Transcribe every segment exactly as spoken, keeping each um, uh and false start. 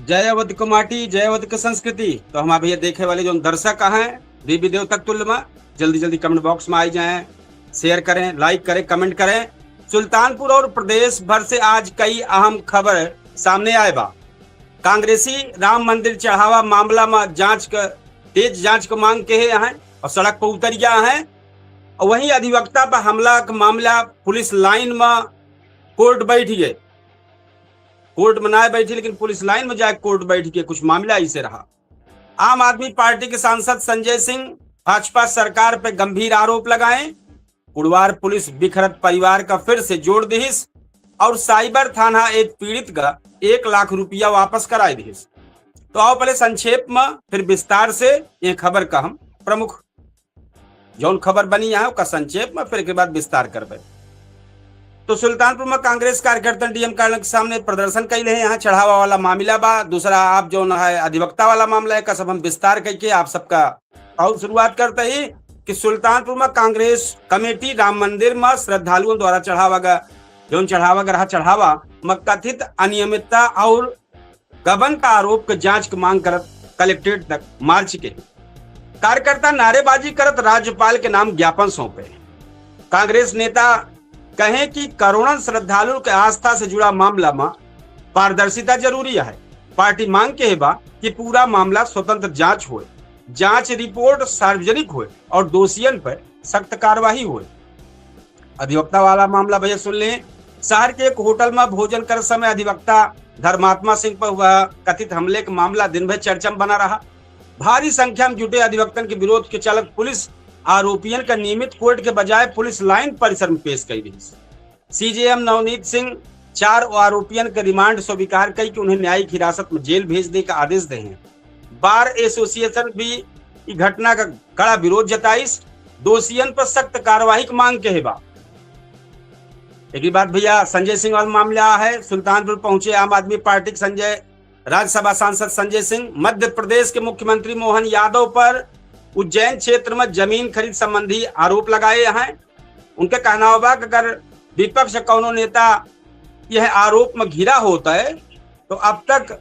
जय अवध क माटी, जय अवध क संस्कृति। तो हमार भइया देखे वाले जौन दर्शक हैं, देवी देवता क तुल्य मा, जल्दी जल्दी comment box मा आई जाएँ, share करें, like करें, comment करें। सुल्तानपुर और प्रदेश भर से आज कई अहम खबर सामने आए बा। कांग्रेसी राम मंदिर चढ़ावा मामला मा जांच क, तेज जांच क मांग किहे हैं और सड़क पर उतर गया है। और वहीं अधिवक्ता पर हमला क मामला पुलिस लाइन मा कोर्ट बैठ गए, कोर्ट मा ना बैठी लेकिन पुलिस लाइन मा जाए कोर्ट बैठ के कुछ मामला ऐसे रहा। आम आदमी पार्टी के सांसद संजय सिंह भाजपा सरकार पे गंभीर आरोप लगाए। कुड़वार पुलिस बिखरत परिवार का फिर से जोड़ दिहिस और साइबर थाना एक पीड़ित का एक लाख रुपया वापस कराए दिहिस। तो आओ पहले संक्षेप में फिर विस्तार से ये खबर का हम प्रमुख जौन खबर बनी है ओका संक्षेप में, फिर के बाद विस्तार करबे। तो सुल्तानपुर में कांग्रेस कार्यकर्ता डीएम कार्यालय के सामने प्रदर्शन कैले हैं। यहाँ चढ़ावा वाला मामला बा, दूसरा आप जौन है अधिवक्ता वाला मामला है, का सब हम विस्तार करके आप सबका और शुरुआत करते ही कि सुल्तानपुर में कांग्रेस कमेटी राम मंदिर में श्रद्धालुओं द्वारा चढ़ावा गा, जौन चढ़ावा गा रहा, चढ़ावा में कथित अनियमितता और गबन का आरोप के जांच की मांग करत कलेक्ट्रेट तक मार्च के कार्यकर्ता नारेबाजी करत राज्यपाल के नाम ज्ञापन सौंपे। कांग्रेस नेता कहे कि करोड़न श्रद्धालु के आस्था से जुड़ा मामला में पारदर्शिता जरूरी है। पार्टी मांग के बा कि पूरा मामला स्वतंत्र जांच होए, जांच रिपोर्ट सार्वजनिक होए और दोषियन पर सख्त कार्यवाही होए। अधिवक्ता वाला मामला भैया सुन लें। शहर के एक होटल में भोजन करत समय अधिवक्ता धर्मात्मा सिंह पर हुआ कथित हमले के मामला दिन भर चर्चा में बना रहा। भारी संख्या में जुटे अधिवक्तन के विरोध के चलत पुलिस आरोपियन का नियमित कोर्ट के बजाय पुलिस लाइन परिसर में पेश कई रही। सीजेएम नवनीत सिंह चार आरोपियन के रिमांड स्वीकार कई कि उन्हें न्यायिक हिरासत में जेल भेज दे का आदेश दे हैं। बार एसोसिएशन भी ई घटना का कड़ा विरोध जताइस, दोषियन पर सख्त कार्यवाही की मांग के बा। एक ही बात भैया, संजय सिंह वाला मामला है। सुल्तानपुर पहुंचे आम आदमी पार्टी के संजय, राज्यसभा सांसद संजय सिंह मध्य प्रदेश के मुख्यमंत्री मोहन यादव पर उज्जैन क्षेत्र में जमीन खरीद संबंधी आरोप लगाए हैं। उनके कहना बा कि अगर विपक्ष कौनो नेता यह आरोप में घिरा होता है तो अब तक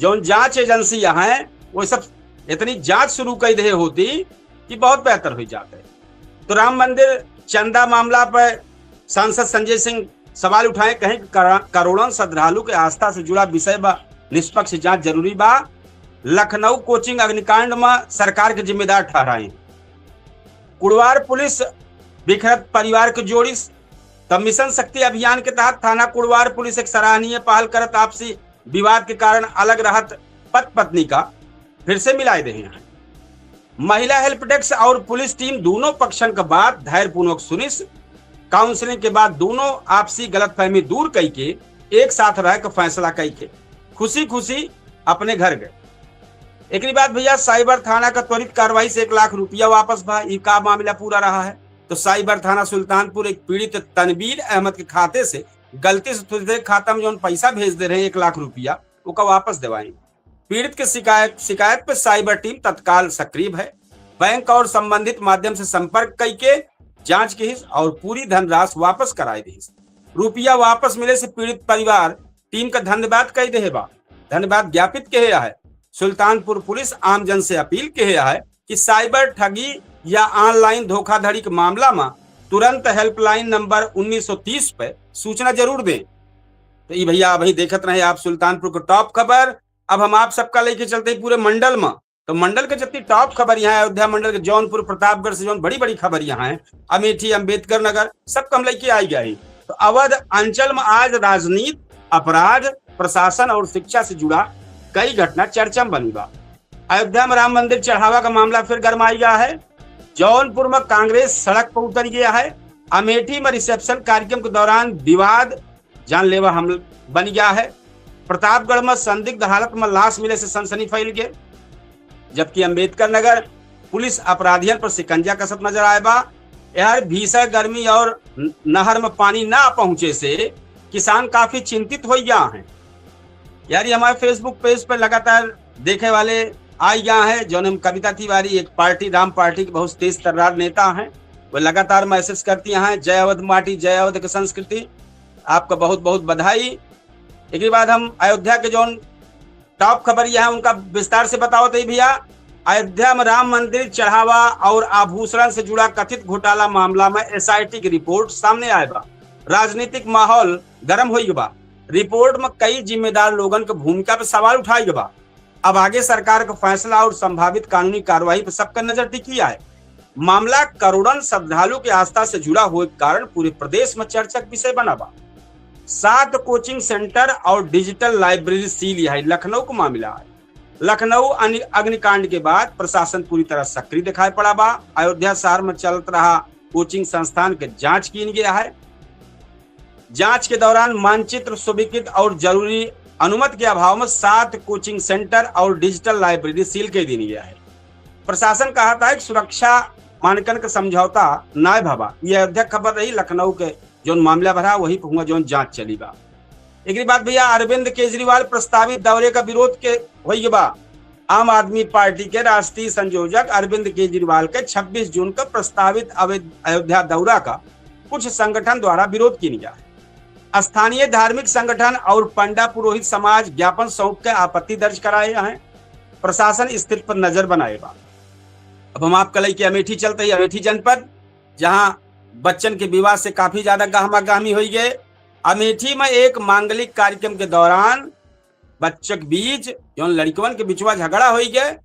जौन जांच एजेंसी यहाँ है वो सब इतनी जांच शुरू कर दे होती कि बहुत बेहतर हो जाते। तो राम मंदिर चंदा मामला पर सांसद संजय सिंह सवाल उठाए, कहें कि करा-, करोड़न श्रद्धालु के आस्था से जुड़ा विषय बा, निष्पक्ष जांच जरूरी बा। लखनऊ कोचिंग अग्निकांड में सरकार के जिम्मेदार ठहराए। कुड़वार पुलिस बिखरत परिवार के जोड़िस। तब मिशन शक्ति अभियान के तहत थाना कुड़वार पुलिस एक सराहनीय पहल करत आपसी विवाद के कारण अलग रहत पत पत्नी का फिर से मिलाए दे हैं। महिला हेल्प डेस्क और पुलिस टीम दोनों पक्षन का बात धैर्यपूर्वक सुनिस। काउंसलिंग के बाद दोनों आपसी गलतफहमी दूर कई के एक साथ रह के फैसला कई के खुशी खुशी अपने घर गए। एकरी बाद भैया साइबर थाना का त्वरित कार्रवाई से एक लाख रुपया वापस भा। ई का मामला पूरा रहा है? तो साइबर थाना सुल्तानपुर एक पीड़ित तनवीर अहमद के खाते से गलती से दूसरे खाता में जौन पैसा भेज दे रहे एक लाख रुपया, ओका वापस देवाई। पीड़ित के शिकायत शिकायत पे साइबर टीम तत्काल सक्रिय है, बैंक और संबंधित माध्यम से संपर्क कई के जांच किहिस और पूरी धनराशि वापस कराई दिहिस। रुपया वापस मिले से पीड़ित परिवार टीम का धन्यवाद कई देहे बा, धन्यवाद ज्ञापित किहे है। सुल्तानपुर पुलिस आमजन से अपील किहे है कि साइबर ठगी या ऑनलाइन धोखाधड़ी के मामला में तुरंत हेल्पलाइन नंबर उन्नीस सौ तीस पे सूचना जरूर दें। तो ई भैया अभी देखत रहे आप सुल्तानपुर के टॉप खबर। अब हम आप सबका लेके चलते हैं पूरे मंडल में। तो मंडल के जितनी टॉप खबर यहाँ है, अयोध्या मंडल के जौनपुर, प्रतापगढ़ से जौन बड़ी बड़ी खबर यहाँ है, अमेठी, अंबेडकर नगर, सब हम लेके आई गए। तो अवध अंचल में आज राजनीति, अपराध, प्रशासन और शिक्षा से जुड़ा कई घटना चर्चा में बनी बा। अयोध्या में राम मंदिर चढ़ावा का मामला फिर गरमाई गया है। जौनपुर में कांग्रेस सड़क पर उतर गया है। अमेठी में रिसेप्शन कार्यक्रम के दौरान विवाद जानलेवा हमला बन गया है। प्रतापगढ़ में संदिग्ध हालत में लाश मिले से सनसनी फैल गए, जबकि अंबेडकर नगर पुलिस अपराधियन पर शिकंजा कसत नजर आए बा। यार भीषण गर्मी और न-, नहर में पानी ना पहुंचे से किसान काफी चिंतित हो गया है। यार ये हमारे Facebook पेज पर लगातार देखे वाले आई गया है, जौन हम कविता तिवारी एक पार्टी, राम पार्टी के बहुत तेज तर्रार नेता हैं, वो लगातार मैसेज करती हैं, "जय अवध माटी, जय अवध की संस्कृति।" आपका बहुत बहुत बधाई। एकरी बाद हम अयोध्या के जौन टॉप खबर यह है, उनका विस्तार से बतावत ही भैया। अयोध्या में राम मंदिर चढ़ावा और आभूषण से जुड़ा कथित घोटाला मामला में एसआईटी की रिपोर्ट सामने आए बा। राजनीतिक माहौल गरम होई बा। रिपोर्ट में कई जिम्मेदार लोगन के भूमिका पे सवाल उठाई बा। अब आगे सरकार का फैसला और संभावित कानूनी कार्रवाई पर सबका नजर टिकी आए। मामला करोड़न श्रद्धालु के आस्था से जुड़ा होए के कारण पूरे प्रदेश में चर्चा के विषय बना बा। सात कोचिंग सेंटर और डिजिटल लाइब्रेरी सील है, लखनऊ का मामला है। लखनऊ अनि-, अग्निकांड के बाद प्रशासन पूरी तरह सक्रिय दिखाई पड़ा बा। अयोध्या शहर में चलत रहा कोचिंग संस्थान के जांच कीन गया है। जांच के दौरान मानचित्र स्वीकृत और जरूरी अनुमति के अभाव में सात कोचिंग सेंटर और डिजिटल लाइब्रेरी सील कर दीन गया है। प्रशासन कहत है कि सुरक्षा मानकन के समझौता नाय भवा। ये अयोध्या खबर रही, लखनऊ के जौन मामला भरा वही पर हुआ जौन जांच चली बा। एक बाद भैया, अरविंद केजरीवाल प्रस्तावित दौरे का विरोध के होई बा। आम आदमी पार्टी के राष्ट्रीय संयोजक अरविंद केजरीवाल के छब्बीस जून का प्रस्तावित अवै-, अयोध्या दौरा का कुछ संगठन द्वारा विरोध कीन गया है। स्थानीय धार्मिक संगठन और पंडा पुरोहित समाज ज्ञापन सौंप के आपत्ति दर्ज कराए हैं। प्रशासन स्थिति पर नजर बनाए बा। अब हम आपका लइके अमेठी चलते ही अमेठी जनपद, जहां बच्चन के विवाह से काफी ज्यादा गहमा गहमी होई गए। अमेठी में एक मांगलिक कार्यक्रम के दौरान बच्चक बीच, जौन लड़कवन के बिचवा झगड़ा होई गए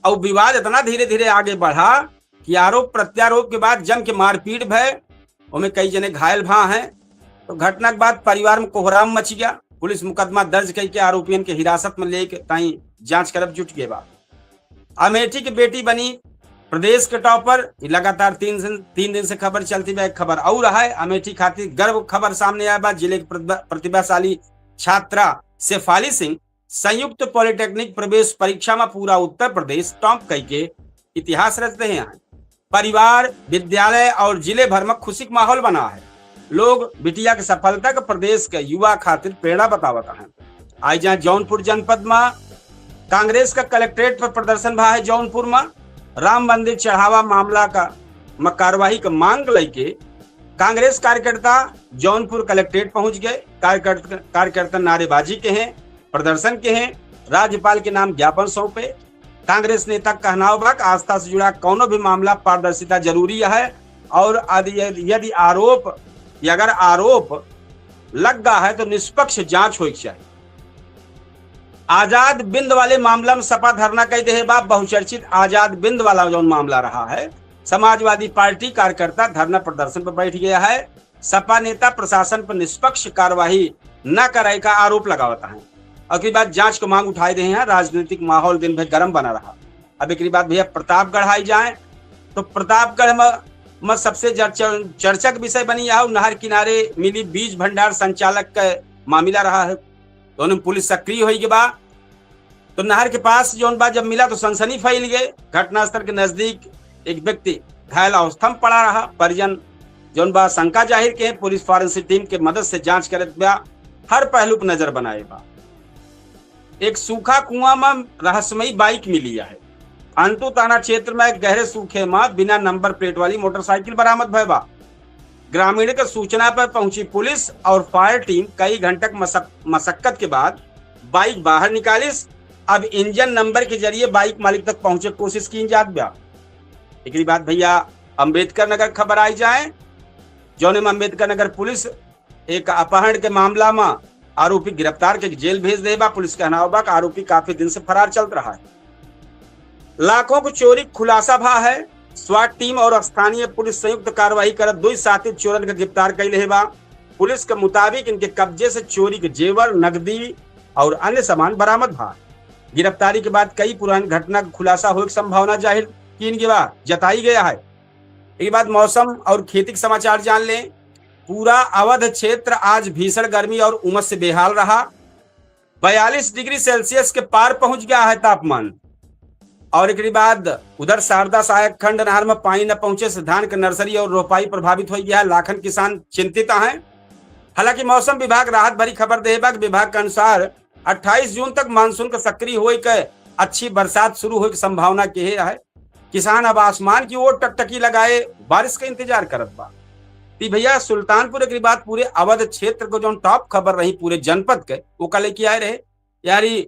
और विवाद इतना धीरे धीरे आगे बढ़ा कि आरोप प्रत्यारोप के बाद जम के मारपीट भय, ओमे कई जने घायल भा हैं। तो घटना के बाद परिवार में कोहराम मच गया। पुलिस मुकदमा दर्ज करके आरोपियन के हिरासत में लेके ताई जांच करब जुट गए बा। अमेठी की बेटी बनी प्रदेश के टॉपर। ये लगातार तीन दिन, तीन दिन से खबर चलती बा। एक खबर और है, अमेठी खातिर गर्व खबर सामने आया बा। जिले के प्रतिभा-, प्रतिभाशाली छात्रा शेफाली सिंह संयुक्त पॉलिटेक्निक प्रवेश परीक्षा में पूरा उत्तर प्रदेश टॉप कई के इतिहास रचते हैं। परिवार, विद्यालय और जिले भर में खुशी का माहौल बना है। लोग बिटिया के सफलता के प्रदेश के युवा खातिर प्रेरणा बतावत हैं। आई जहाँ जौनपुर जनपद में कांग्रेस का कलेक्ट्रेट पर प्रदर्शन भा है। जौनपुर में राम मंदिर चढ़ावा मामला का में कार्रवाई का मांग लेके कांग्रेस कार्यकर्ता जौनपुर कलेक्ट्रेट पहुंच गए। कार्यकर्ता, कार्यकर्ता नारेबाजी के हैं, प्रदर्शन के हैं, राज्यपाल के नाम ज्ञापन सौंपे। कांग्रेस नेता कहनाव बा कि आस्था से जुड़ा कौनो भी मामला पारदर्शिता जरूरी है और यदि, यदि आरोप, अगर आरोप लग गा है तो निष्पक्ष जांच होए के चाहिए। आजाद बिंद वाले मामला में सपा धरना कई देहे बा। बहुचर्चित आजाद बिंद वाला जौन मामला रहा है, समाजवादी पार्टी कार्यकर्ता धरना प्रदर्शन पर बैठ गया है। सपा नेता प्रशासन पर निष्पक्ष कार्यवाही न करे का आरोप लगावत हैं। और की बात जांच को मांग उठाए रहे हैं। राजनीतिक माहौल दिन भर गर्म बना रहा। अब एक बात भैया, प्रतापगढ़ आई जाए तो प्रतापगढ़ में, में सबसे जर-, चर-, चर्चा के विषय बनी है नहर किनारे मिली बीज भंडार संचालक का मामला रहा है। तो उन्हें पुलिस सक्रिय होई के बा। तो नहर के पास जौन बा जब मिला तो सनसनी फैल गए। घटनास्थल के नजदीक एक व्यक्ति घायल अवस्था में पड़ा रहा। परिजन जौन बा शंका जाहिर के पुलिस फॉरेंसिक टीम के मदद से जांच करत बा, हर पहलू पर नजर बनाए बा। एक सूखा कुआं में रहस्यमयी बाइक मिली है। अंटू थाना क्षेत्र में एक गहरे सूखे में बिना नंबर प्लेट वाली मोटरसाइकिल बरामद भय बा। ग्रामीण के सूचना पर पहुंची पुलिस और फायर टीम कई घंटक मशक-, मशक्कत के बाद बाइक बाहर निकालिस। अब इंजन नंबर के जरिए बाइक मालिक तक पहुंचे के कोशिश की जात बा। एकरी बाद भैया अम्बेडकर नगर खबर आई जाए, जौने में अम्बेडकर नगर पुलिस एक अपहरण के मामला में आरोपी गिरफ्तार के जेल भेज दे बा। पुलिस कहनाव बा कि आरोपी काफी दिन से फरार चलत रहा है। लाखों की चोरी खुलासा भा है। स्वाट टीम और स्थानीय पुलिस संयुक्त कार्रवाई करत दुई साथी चोरन के गिरफ्तार कई लेहे बा। पुलिस के मुताबिक इनके कब्जे से चोरी के जेवर, नकदी और अन्य सामान बरामद भा। गिरफ्तारी के बाद कई पुरान घटना के खुलासा होए के संभावना जाहिर कीन गया, जताई गया है। एक बाद मौसम और खेती के समाचार जान लें। पूरा अवध क्षेत्र आज भीषण गर्मी और उमस से बेहाल रहा। बयालीस डिग्री सेल्सियस के पार पहुंच गया है तापमान। और एकरी बाद उधर शारदा सहायक खंड नहर में पानी न पहुंचे से धान के नर्सरी और रोपाई प्रभावित हो गया है। लाखन किसान चिंतित हैं। हालांकि मौसम विभाग राहत भरी खबर देहे बा कि विभाग के अनुसार अट्ठाईस जून तक मानसून के सक्रिय होए के अच्छी बरसात शुरू होए के संभावना के है। किसान अब आसमान की ओर टकटकी लगाए बारिश का इंतजार करत बा। ती भैया सुल्तानपुर एकरी बाद पूरे अवध क्षेत्र को जौन टॉप खबर रही पूरे जनपद के, ओका लेके आए रहे। यारी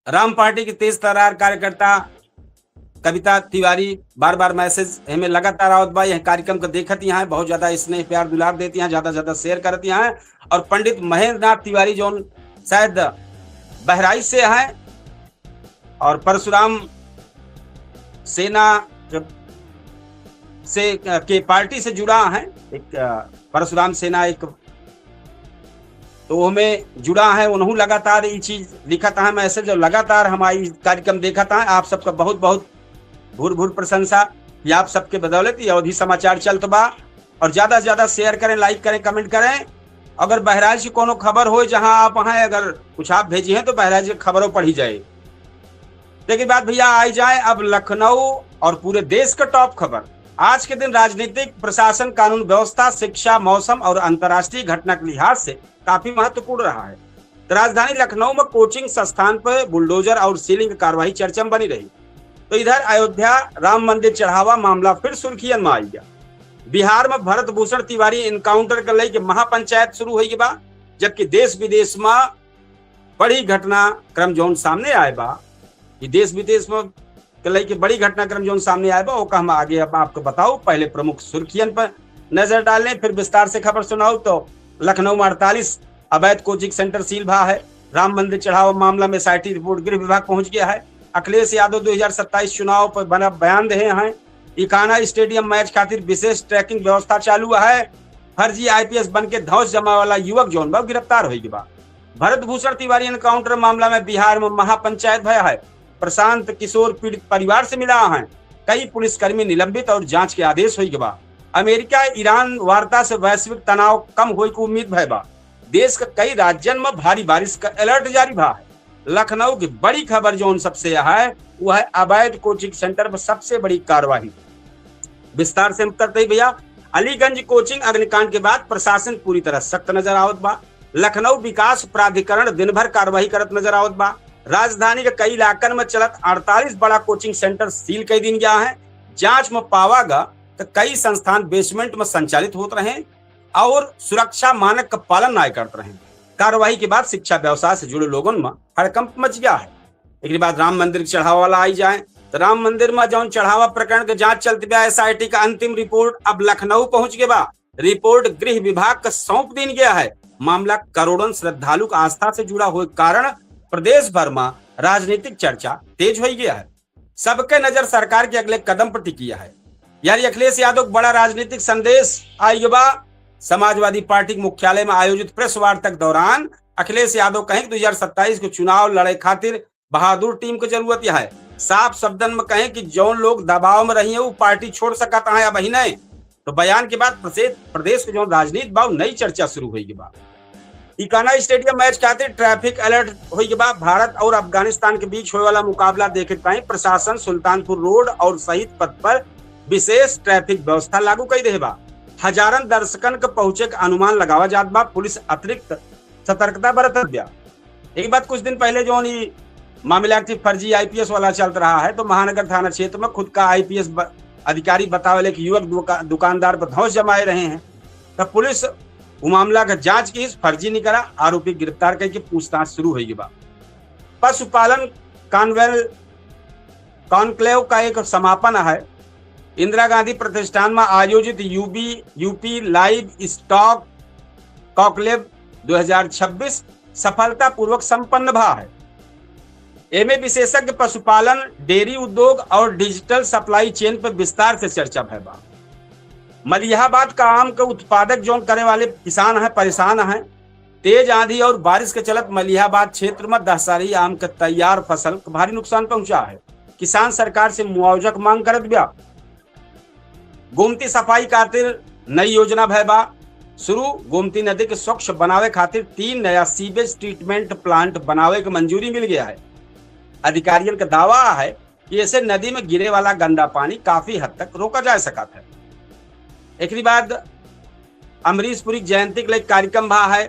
राम पार्टी की तेज तर्रार कार्यकर्ता कविता तिवारी बार बार मैसेज हमें लगातार आवत बा। यह कार्यक्रम को देखत यहाँ है, बहुत ज्यादा स्नेह प्यार दुलार देती हैं, ज्यादा से ज्यादा शेयर करती हैं। और पंडित महेंद्र नाथ तिवारी जौन शायद बहराइच से हैं और परशुराम सेना के, से के पार्टी से जुड़ा है, एक अ, परशुराम सेना एक, तो हमें जुड़ा है, उन्हों लगातार ये चीज लिखत हैं मैसेज और लगातार हमारी कार्यक्रम देखत हैं। आप सबका बहुत बहुत भूर भूर प्रशंसा कि आप सबके बदौलत ये अवधी समाचार चलत बा। और ज्यादा से ज्यादा शेयर करें, लाइक करें, कमेंट करें। अगर बहराइच की कोनो खबर हो जहां आप हैं, अगर कुछ आप भेजी हैं तो बहराइच की खबरों पढ़ी जाए। लेकिन बात भैया आई जाए अब लखनऊ और पूरे देश का टॉप खबर। आज के दिन राजनीतिक, प्रशासन, कानून व्यवस्था, शिक्षा, मौसम और अंतर्राष्ट्रीय घटना के लिहाज से काफी महत्वपूर्ण रहा है। तो राजधानी लखनऊ में कोचिंग संस्थान पर बुलडोजर और सीलिंग कार्रवाई चर्चा में बनी रही। तो इधर अयोध्या राम मंदिर चढ़ावा मामला फिर सुर्खियन में आई गया। बिहार में भरत भूषण तिवारी एनकाउंटर के लेके महापंचायत शुरू होई बा, जबकि देश विदेश में बड़ी घटनाक्रम जौन सामने आए बा, कि देश विदेश में के लेके बड़ी घटनाक्रम जौन सामने आए बा, ओका हम आगे अब आपको बताओ। पहले प्रमुख सुर्खियन पर नजर डालें, फिर विस्तार से खबर सुनाओ। तो लखनऊ में अड़तालीस अवैध कोचिंग सेंटर सील भा है। राम मंदिर चढ़ावा मामला में एसआईटी रिपोर्ट गृह विभाग पहुंच गया है। अखिलेश यादव दो हज़ार सत्ताईस चुनाव पर बना बयान दे हैं। इकाना स्टेडियम मैच खातिर विशेष ट्रैकिंग व्यवस्था चालू है। फर्जी आईपीएस बन के धौंस जमावे वाला युवक जौन बा गिरफ्तार होई बा। भरत भूषण तिवारी एनकाउंटर मामला में बिहार में महापंचायत भया है। प्रशांत किशोर पीड़ित परिवार से मिला है। कई पुलिसकर्मी निलंबित और जांच के आदेश होई बा। अमेरिका ईरान वार्ता से वैश्विक तनाव कम होई की उम्मीद भय बा। देश के कई राज्यन में भारी बारिश का अलर्ट जारी भा है। लखनऊ की बड़ी खबर जौन सबसे है, वो है अवैध कोचिंग सेंटर पर सबसे बड़ी कार्रवाई। विस्तार से हम करते ही भैया, अलीगंज कोचिंग अग्निकांड के बाद प्रशासन पूरी तरह सख्त नजर आवत बा। लखनऊ विकास प्राधिकरण दिन भर कार्रवाई करत नजर आवत बा। राजधानी के कई इलाकन में चलत अड़तालीस बड़ा कोचिंग सेंटर सील कर दीन गया है। जांच में पावा गा तो कई संस्थान बेसमेंट में संचालित होत रहे और सुरक्षा मानक का पालन ना करत रहे। कार्रवाई के बाद शिक्षा व्यवसाय से जुड़े लोगन में हड़कंप मच गया है। एक बाद राम मंदिर के चढ़ावा वाला आई जाए, तो राम मंदिर में जौन चढ़ावा प्रकरण के जांच चलत बा, एसआईटी का अंतिम रिपोर्ट अब लखनऊ पहुंच गया बा। रिपोर्ट गृह विभाग का सौंप दीन गया है। मामला करोड़न श्रद्धालु का आस्था से जुड़ा होए कारण प्रदेश भर में राजनीतिक चर्चा तेज हो गया है। सबके नजर सरकार के अगले कदम पर टिकी है। यार, अखिलेश यादव का बड़ा राजनीतिक संदेश आई बा। समाजवादी पार्टी के मुख्यालय में आयोजित प्रेस वार्ता के दौरान अखिलेश यादव कहें कि दो हज़ार सत्ताईस के चुनाव लड़े खातिर बहादुर टीम के जरूरत है। साफ शब्दन में कहें कि जौन लोग दबाव में रही हैं, वो पार्टी छोड़ सकत हैं अब ही नहीं। तो बयान के बाद प्रदेश, प्रदेश के जौन राजनीति बा, नई चर्चा शुरू होई बा। इकाना स्टेडियम मैच खातिर ट्रैफिक अलर्ट होई बा। भारत और अफगानिस्तान के बीच होए वाला मुकाबला देखे ताई प्रशासन सुल्तानपुर रोड और शहीद पथ पर विशेष ट्रैफिक व्यवस्था लागू कई दे बा। हजारन दर्शकन के पहुंचे के अनुमान लगावा जात बा। पुलिस अतिरिक्त सतर्कता बरतत बा। एक बात, कुछ दिन पहले जौन ई मामला के फर्जी आईपीएस वाला चलत रहा है, तो महानगर थाना क्षेत्र में खुद का आईपीएस ब-, अधिकारी बतावे वाले एक युवक दुका-, दुकानदार पर धौंस जमाए रहे हैं। तब पुलिस वो मामला का जांच की, फर्जी निकला, आरोपी गिरफ्तार करके पूछताछ शुरू होई बा। पशुपालन कॉन्वेल कॉन्क्लेव का एक समापन है। इंदिरा गांधी प्रतिष्ठान में आयोजित यूबी, यूपी लाइव स्टॉक कॉन्क्लेव दो हज़ार छब्बीस सफलतापूर्वक संपन्न भा है। एमे विशेषज्ञ पशुपालन, डेयरी उद्योग और डिजिटल सप्लाई चेन पर विस्तार से चर्चा भय बा। मलिहाबाद का आम के उत्पादक जौन करे वाले किसान हैं, परेशान हैं। तेज आंधी और बारिश के चलत मलिहाबाद क्षेत्र में दशहरी आम के तैयार फसल के भारी नुकसान पहुंचा है। किसान सरकार से मुआवजा की मांग करत बा। गोमती सफाई खातिर नई योजना भय बा शुरू। गोमती नदी के स्वच्छ बनावे खातिर तीन नया सीवेज ट्रीटमेंट प्लांट बनावे के मंजूरी मिल गया है। अधिकारियन का दावा है कि ऐसे नदी में गिरे वाला गंदा पानी काफी हद तक रोका जा सकत है। एकरी बाद अमरीश पुरी जयंती के लिए कार्यक्रम भा है।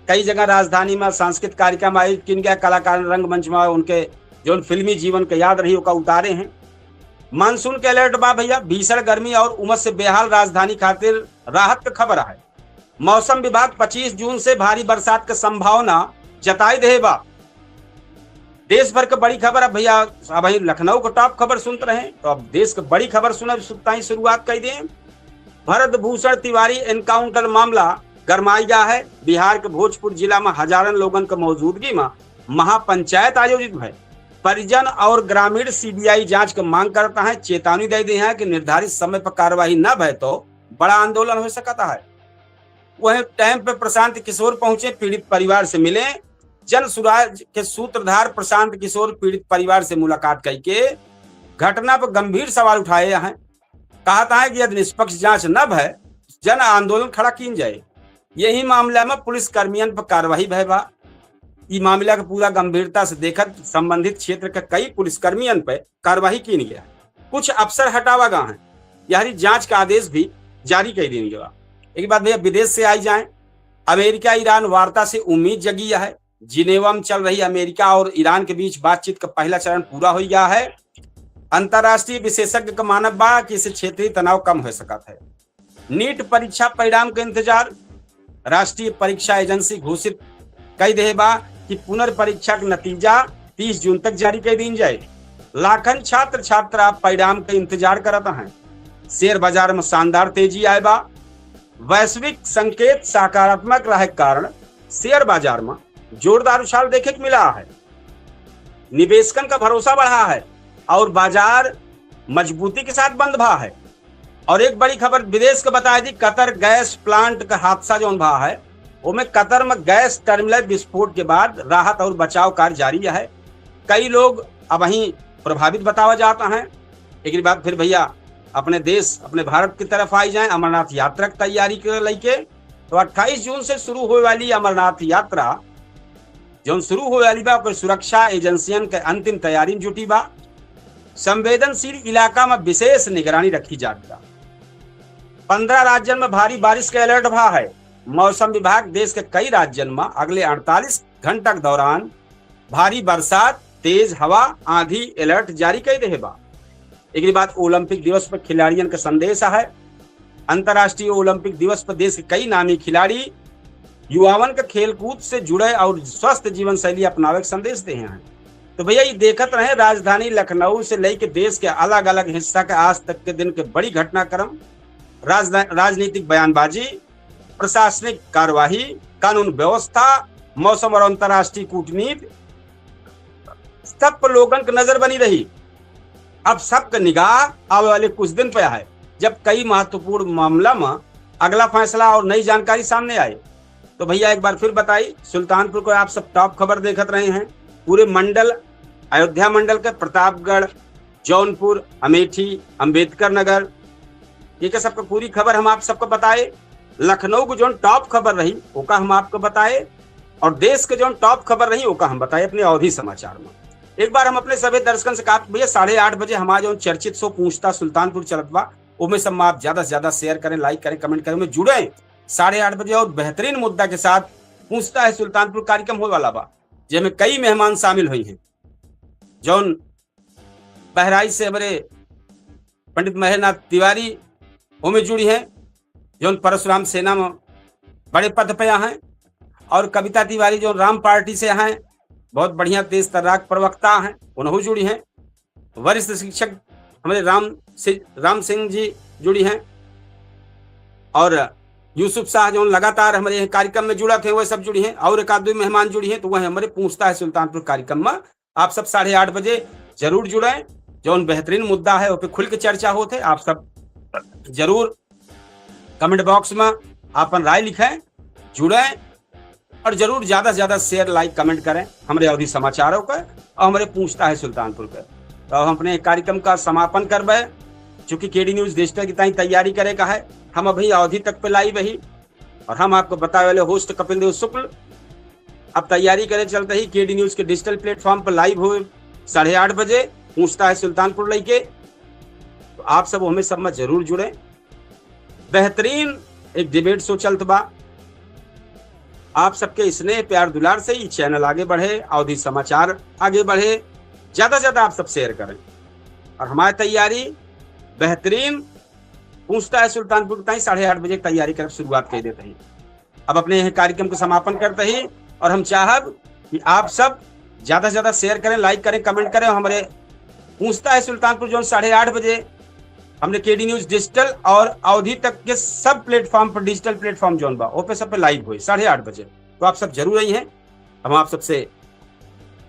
कई जगह राजधानी में सांस्कृतिक कार्यक्रम आयोजित किन गया। कलाकार रंगमंच में उनके जौन फिल्मी जीवन के याद रही, ओका उतारे हैं। मानसून के अलर्ट बा भैया। भीषण गर्मी और उमस से बेहाल राजधानी खातिर राहत के खबर है। मौसम विभाग पच्चीस जून से भारी बरसात के संभावना जताई दे बा। देश भर के बड़ी खबर। अब भैया, अब भाई लखनऊ के टॉप खबर सुनत रहे, तो अब देश के बड़ी खबर सुनब, सुनता ही शुरुआत कर दें। भरत भूषण तिवारी एनकाउंटर मामला गरमाई गया है। बिहार के भोजपुर जिला में हजारन लोगन के मौजूदगी में महापंचायत आयोजित भय। परिजन और ग्रामीण सीबीआई जांच के मांग करता है, चेतावनी दे दी है कि निर्धारित समय पर कार्रवाई न भय तो बड़ा आंदोलन हो सकता है। वहीं टाइम पे प्रशांत किशोर पहुंचे, पीड़ित परिवार से मिले। जन सुराज के सूत्रधार प्रशांत किशोर पीड़ित परिवार से मुलाकात करके घटना पर गंभीर सवाल उठाए हैं। कहता है कि यदि निष्पक्ष जांच न भय, जन आंदोलन खड़ा कीन जाए। यही मामला में पुलिस कर्मियन पर कार्रवाई भय बा। ई मामला के पूरा गंभीरता से देखत संबंधित क्षेत्र के कई पुलिसकर्मियन पर कार्रवाई कीन गया। कुछ अफसर हटावा गया है, यानी जांच का आदेश भी जारी कर दिया गया। एक बात भैया, विदेश से आई जाए, अमेरिका ईरान वार्ता से उम्मीद जगी है। जिनेवा में चल रही अमेरिका और ईरान के बीच बातचीत का पहला चरण पूरा हो गया है। अंतर्राष्ट्रीय विशेषज्ञ का मानब बा कि इससे क्षेत्रीय तनाव कम हो सकत है। नीट परीक्षा परिणाम के इंतजार। राष्ट्रीय परीक्षा एजेंसी घोषित कई देहे बा कि पुनर्परीक्षा के नतीजा तीस जून तक जारी कर दीन जाए। लाखन छात्र छात्रा परिणाम के इंतजार करत हैं। शेयर बाजार में शानदार तेजी आए बा। वैश्विक संकेत सकारात्मक रहे के कारण शेयर बाजार में जोरदार उछाल देखे के मिला है। निवेशकन का भरोसा बढ़ा है और बाजार मजबूती के साथ बंद भा है। और एक बड़ी खबर विदेश के बताई दी, कतर गैस प्लांट का हादसा जौन भा है, ओमे कतर में गैस टर्मिनल विस्फोट के बाद राहत और बचाव कार्य जारी है। कई लोग अब वहीं प्रभावित बतावा जाता है। एक बात फिर भैया, अपने देश, अपने भारत की तरफ आई जाए, अमरनाथ यात्रा की तैयारी के लेके। तो अट्ठाईस जून से शुरू होए वाली अमरनाथ यात्रा जौन शुरू होए वाली बा, ओकर सुरक्षा एजेंसियन के अंतिम तैयारी में जुटी बा। संवेदनशील इलाका में विशेष निगरानी रखी जात बा। पन्द्रह राज्यन में भारी बारिश के अलर्ट भा है। मौसम विभाग देश के कई राज्यन में अगले अड़तालीस घंटा के दौरान भारी बरसात, तेज हवा, आंधी अलर्ट जारी कर देहे बा। एकरे बाद ओलंपिक दिवस पर खिलाड़ियन का संदेश है। अंतर्राष्ट्रीय ओलंपिक दिवस पर देश के कई नामी खिलाड़ी युवावन के खेलकूद से जुड़े और स्वस्थ जीवन शैली अपनावे के संदेश देहे हैं। तो भैया, ये देखत रहे राजधानी लखनऊ से लेके देश के अलग-अलग हिस्सा के आज तक के दिन के बड़ी घटनाक्रम, राजधा-, राजनीतिक बयानबाजी, प्रशासनिक कार्यवाही, कानून व्यवस्था, मौसम और अंतर्राष्ट्रीय कूटनीति, सब पर लोगन के नजर बनी रही। अब सबके निगाह आवे वाले कुछ दिन पे आए, जब कई महत्वपूर्ण मामला में अगला फैसला और नई जानकारी सामने आए। तो भैया, एक बार फिर बताई, सुल्तानपुर को आप सब टॉप खबर देखत रहे हैं। पूरे मंडल, अयोध्या मंडल के प्रतापगढ़, जौनपुर, अमेठी, अंबेडकर नगर, ये के सबके पूरी खबर हम आप सबको बताए। लखनऊ को जौन टॉप खबर रही, ओका हम आपको बताए, और देश के जौन टॉप खबर रही, ओका हम बताए अपने अवधी समाचार में। एक बार हम अपने सभी दर्शकन से कहा, भैया, साढ़े आठ बजे हमारा जौन चर्चित शो पूछता सुल्तानपुर चलत बा, ओमे सब में आप ज्यादा से ज्यादा शेयर करें, लाइक करें, कमेंट करें, ओमे जुड़े। साढ़े आठ बजे और बेहतरीन मुद्दा के साथ पूछता है सुल्तानपुर कार्यक्रम होए वाला बा, जेमे कई मेहमान शामिल हुई हैं। जौन बहराइच से हमारे पंडित महेंद्रनाथ तिवारी ओमे जुड़ी हैं, जौन परशुराम सेना में बड़े पद पे हैं, और कविता तिवारी जौन राम पार्टी से हैं, बहुत बढ़िया तेज तर्राक प्रवक्ता हैं, उनहू जुड़ी हैं। वरिष्ठ शिक्षक हमारे राम सि-, राम सिंह जी जुड़ी हैं, और यूसुफ शाह जौन लगातार हमारे यह कार्यक्रम में जुड़ा थे, वह सब जुड़ी हैं, और एक आध दो मेहमान जुड़ी हैं, तो वह हमारे पूछता है सुल्तानपुर कार्यक्रम में आप सब साढ़े आठ बजे जरूर जुड़ें। जौन बेहतरीन मुद्दा है, ओपे खुल के चर्चा होत है। आप सब जरूर कमेंट बॉक्स में आपन राय लिखें, जुड़ें, और जरूर ज्यादा से ज्यादा शेयर, लाइक, कमेंट करें हमरे अवधी समाचारों का और हमरे पूछता है सुल्तानपुर का। तो हम अपने कार्यक्रम का समापन करबे, चूंकि केडी न्यूज डिजिटल की ताई तैयारी करे का है। हम अभी अवधी तक पे लाइव ही, और हम आपको बतावे वाले होस्ट कपिल देव शुक्ल अब तैयारी करे चलते ही केडी न्यूज के डिजिटल प्लेटफॉर्म पर लाइव हुए साढ़े आठ बजे, पूछता है सुल्तानपुर लइके। तो आप सब हमें सब में जरूर जुड़े। बेहतरीन एक डिबेट शो चलत बा। आप सबके स्नेह, प्यार, दुलार से ये चैनल आगे बढ़े, अवधी समाचार आगे बढ़े, ज्यादा से ज्यादा आप सब शेयर करें। और हमारी तैयारी बेहतरीन पूछता है सुल्तानपुर ताई साढ़े आठ बजे तैयारी कर शुरुआत कर देते हैं। अब अपने यह कार्यक्रम को समापन करते ही, और हम चाहब कि आप सब ज्यादा से ज्यादा शेयर करें, लाइक करें, कमेंट करें। और हमरे पूछता है सुल्तानपुर जौन साढ़े आठ बजे हमरे केडी न्यूज डिजिटल और अवधी तक के सब प्लेटफॉर्म पर, डिजिटल प्लेटफॉर्म जौन बा, वो पे सब पे लाइव होई साढ़े आठ बजे। तो आप सब जरूर आई हैं। हम आप सबसे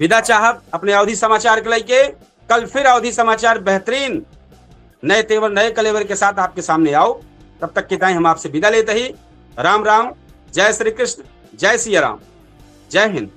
विदा चाहब अपने अवधी समाचार के लेके। कल फिर अवधी समाचार बेहतरीन नए तेवर, नए कलेवर के साथ आपके सामने आओ। तब तक के ताईं हम आपसे विदा लेते ही राम राम, जय श्री कृष्ण, जय सिया राम, जय हिंद।